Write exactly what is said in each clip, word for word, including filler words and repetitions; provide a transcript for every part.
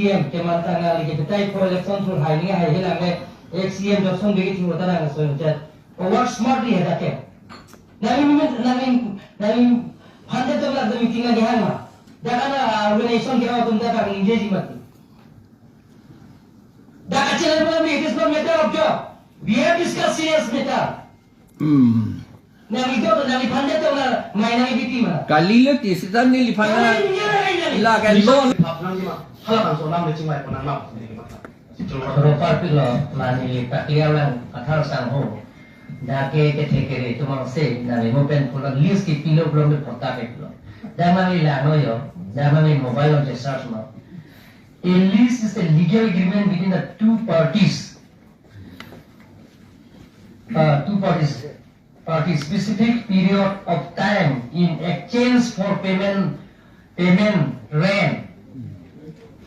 M kemanta nangli ke betai po election thur hai ni hai hilang le, ex C M Johnson Bey kethur ta nang so chat. O work smartly hai dak ke. Nangli, nangli, nangli hundred of lakh meeting lagi hang ma. Dak ana, ah, organization ke atum dak kang ningjeji mati. Dak kachelai pula mi, it is not matter of job. We have discussed serious matter. Hmm. Nangli to, nangli phande to na, mai nangli biti ma. Kalilo ti, sita neliphan na. Nangli ningje na, nangli. La kan lo. Bhapnang di ma. Hala bangso alam le chingvai ponang ma. Ropar pilo, la neli paklia lang kathar sangho. Dak ke kethe kere atum angse, nangli mo pen pulo list kepilo pulo de patta kepilo. Dak nangli langnon yo, dak nangli mobile along search ma. A lease is a legal agreement between the two parties. Uh, two parties, party specific period of time in exchange for payment, payment rent.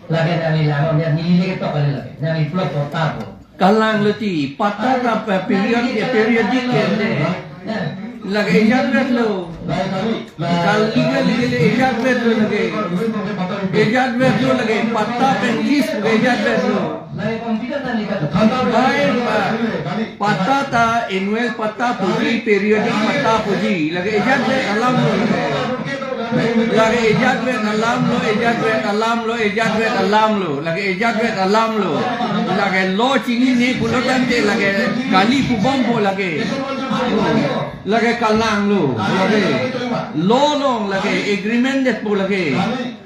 Lake nangli langnon ya, neli le ketok kali lake. Nangli pulo patta po. Kalanglo ti, patta ta pa period, periodic ke de. Lake ejat vet lo. Kali kali kali ejat vet lo lake. Ejat vet lo lake, patta pen lease ke ejat vet lo. Bai, pa-, patta ta annual patta puji, periodic patta puji. Lake ejat vet alam lo. Lake ejat vet alam lo, ejat vet alam lo, ejat vet alam lo. Lake ejat vet alam lo. Lake lo chinine pulo tangte lake kali pubom po lake. Lake kalanglo. Lake lo long lake agreement det po lake.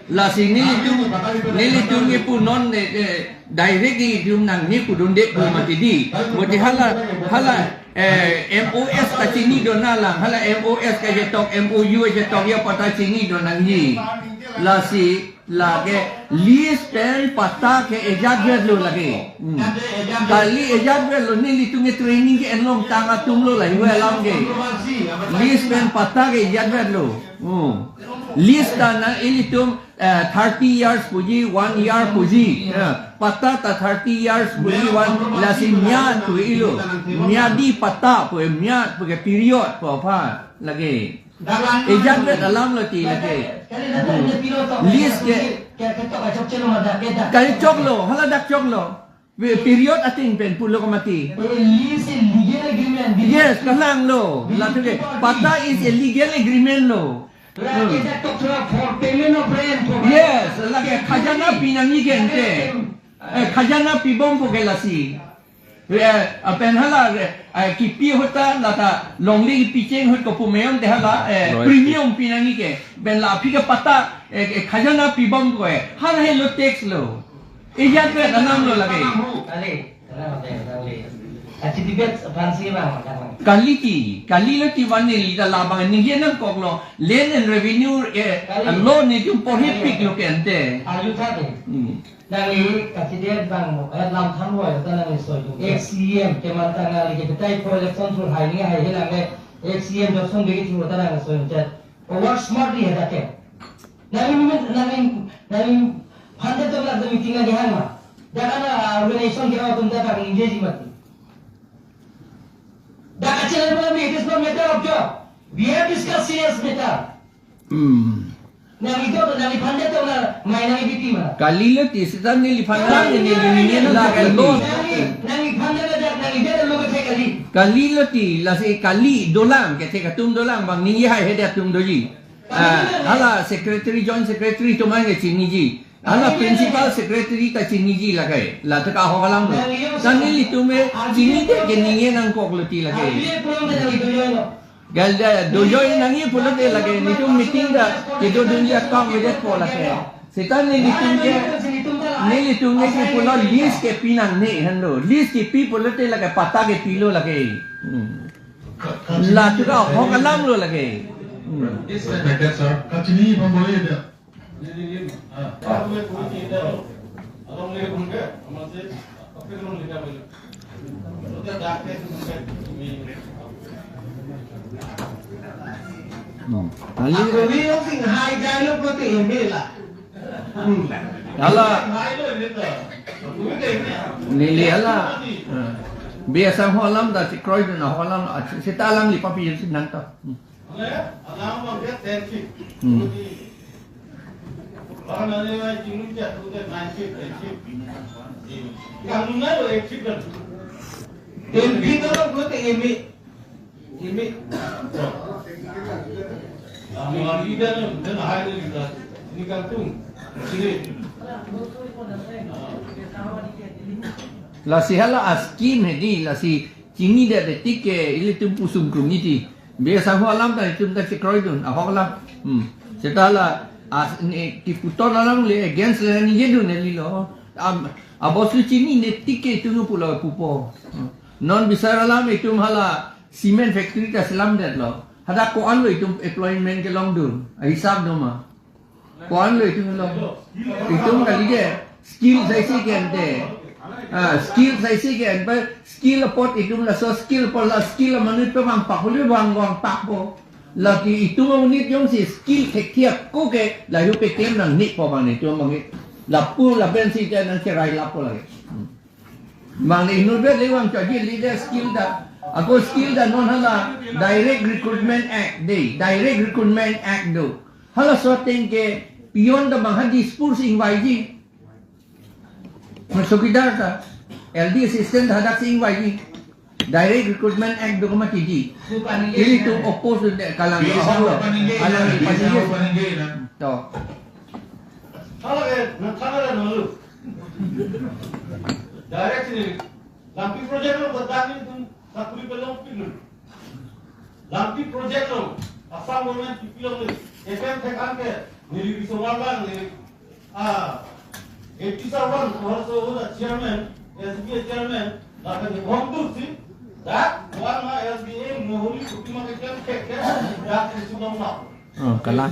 Lasi nelitum, nelitum ke punon ne, eh, direct nelitum nangji pudunde pu mati di. Mati hala, hala, eh, M O S ta chini do na lang, hala M O S kachetok, M O U kachetok ya patta chini do nangji. Lasi lake lease pen patta ke ejat vet lo lake. Hmm. Kali ejat vet lo, nelitum ke training ke-en long tang atum lo la, hiwa alam ke. Lease pen patta ke ejat vet lo. Hmm. Lease ta na ilitum, eh, thirty years puji, one year puji. Eh, patta ta thirty years puji, one, lasi myad pu-ilo. Myadi patta pu, myad pu ke period pu aphan lake. Ejat vet alam lo ti lake. Lease ke. Kali choklo, hala dak choklo. Pe-, period ating pen pulo ke mati. Lease is legal agreement. Yes, kalanglo. Latum ke, patta is a legal agreement lo. Right, hmm. Is that talk for payment of rent, for rent. Yes, lake khajana pinangji ke ante. Eh, khajana pibom po ke lasi. Eh, apen hala, eh, kipi ahut ta, lata longle kipi cheng ahut ko pu meon te hala, eh, royalty. Premium pinangji ke. Pen la aphi ke patta, eh, eh, khajana pibom ko, eh. Hala helo tax lo. Ejat vet alam lo lake. Kali, kali, kali. Achi debate aphan si bang, bang. Kali ti, kalilo ti van neli ta labang ningje nangkoklo. Land and Revenue, eh, kali. Law nelitum porhi pik lo ke ante. Arju tha de. Hmm. Nangli kachidebate bang mo, eh, lam than wai ta nangli soi dung. Ex C M kemanta nangli ke betai po election thur hai ni hai hilang le. Ex C M Johnson Bey kethur ta nangli soi chat. O work smartly hai dak ke. Nangli, nangli, nangli hundred of lakh meeting lagi hang ma. Dak ana, ah, organization ke atum dak kang ningjeji mati. Dak kachelai pula mi, it is not matter of job. We have discussed serious matter. Hmm. Nangli to, nangli phande to na, mai nangli biti ma. Kalilo ti, sita neliphan na, neli, neli, neli, neli, nangli, nangli phande na dak, nangli dak lo kethe kali. Kalilo ti, lasi kali dolang, kethe atum dolang, bang ningje hai hede atum doji. Ah, hala secretary, joint secretary atum an ke chiniji. Hala principal secretary ta chiniji lake. Lata ke ahok alam lo. Ta nelitum ke chinine ke ningje nangkoklo ti lake. Gal da dojoi nangji pulote lake, nelitum meeting ta kedodunji akam vedet po lake. Sita nelitum ke, nelitum ke kipulo lease ke pinangne henlo. Lease kepi pulote lake patta kepilo lake. Hmm. Lata ke ahok alam lo lake. Hmm. Kachini pambole dia. Hmm. Kali. Ako ni yung sing hai jalo ko te emela. Hmm. Hala. Neli hala. Hmm. Biasa ho alam ta si kroi na ho alam, ah, sita alangli papi si nang ta. Hmm. Hmm. Bang nane mai chingrum chat tu kan nine feet, eight feet. Kan nunga lo eight feet kan. Ten feet lo ko te imi. Imi. Amo lagi dan dan hai dari kita. Ini kampung. Sini. Lasi hala a-scheme hedi, lasi chinidet tik ke ilitum pusung krung iti. Be sangho alam ta itum ta chekroidun, ahok alam. Hmm. Seta la as ne kiputon alam le against le ningjedun neli lo. Am, abosu chinidet tik ke itum pulo pupo. Hmm. Non bisar alam itum hala cement factory ta selamdetlo. Hadak ko-an lo itum employment kelongdun. Ahisap do ma. Ko-an lo itum lo. Itum kali ke skill saisi ke ante. Ah, skill saisi ke ante. Skill apot itum laso skill apot la skill amonit pe vangpak holi vang vangpakpo. Lake itum amonit jongsi skill thekthe ako ke lahei peklem nangnepo bang itum bang. Lapu lapen si ke nangcherai lapo lake. Hmm. Bang le inut vet le vang chaji le de skill ta. Ako skill ta non hala Direct Recruitment Act de. Direct Recruitment Act do. Halaso ateng ke peon ta bang ha Dispur si ingvaiji. Chowkidar ta, L D assistant hadak si ingvaiji. Direct Recruitment Act do kama tiji. Ilitum oppose de kalang. Bisa ahong lo. Paningge, alang bisa paningge. Paningge na. To. Hala ke, na thana la nolu. Direct sini. Lampi project lo bertani tum sakuri pelong pin. Lampi project lo. Assam government P P lo ni. F M thek an ke. Neli bisomar lang ni. Ah. Eighty seven, also the chairman, S B A chairman, lapen the Bhontu si. That one ma S B A mohori kutima ke thek ke. That is long now. Oh, kalang.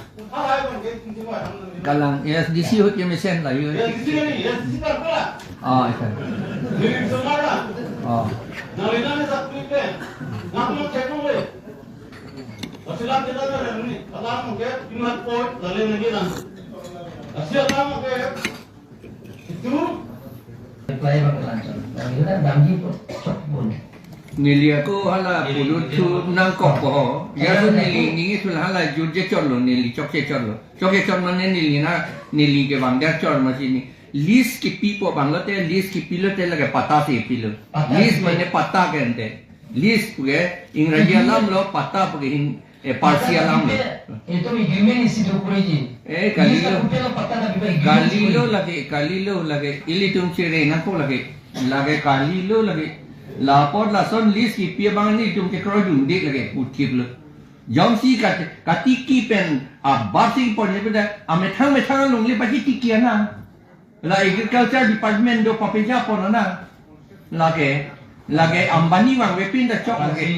Kalang, A S D C ahut ke mesen la, yo. Oh, ika. Oh. Reply bang lanchon. Bang yuda bangji po chok bun. Neli ako hala pulut thu nangkok ko ho. Ya so neli ningje thu hala jut je chotlo, neli chokche chotlo. Chokche chot mane neli na, neli ke bang der chot ma chini. Lease kipipo bang lote, lease kipi lote lake patta si pilo. Patta lease si. Mane patta ke ante. Lease puke, Engraji alam lo patta puke hin, eh, Parsi alam lo. Itu agreement isi do kuriji. Eh, kali lo. Lease puke lo patta na biba agreement. Kali lo lake, kali lo lake. Ilitum chere nangkok lake. Lake kali lo lake. Lapot lason lease kipi abang nelitum kekroidunde lake. Puthip lo. Jongsi kat-, katiki pen, abar si pon ye pen, amethang methang along le pachi tiki ana. La Agriculture Department do papeja pon ana. Lake, lake Ambani vangve pin ta chok lake.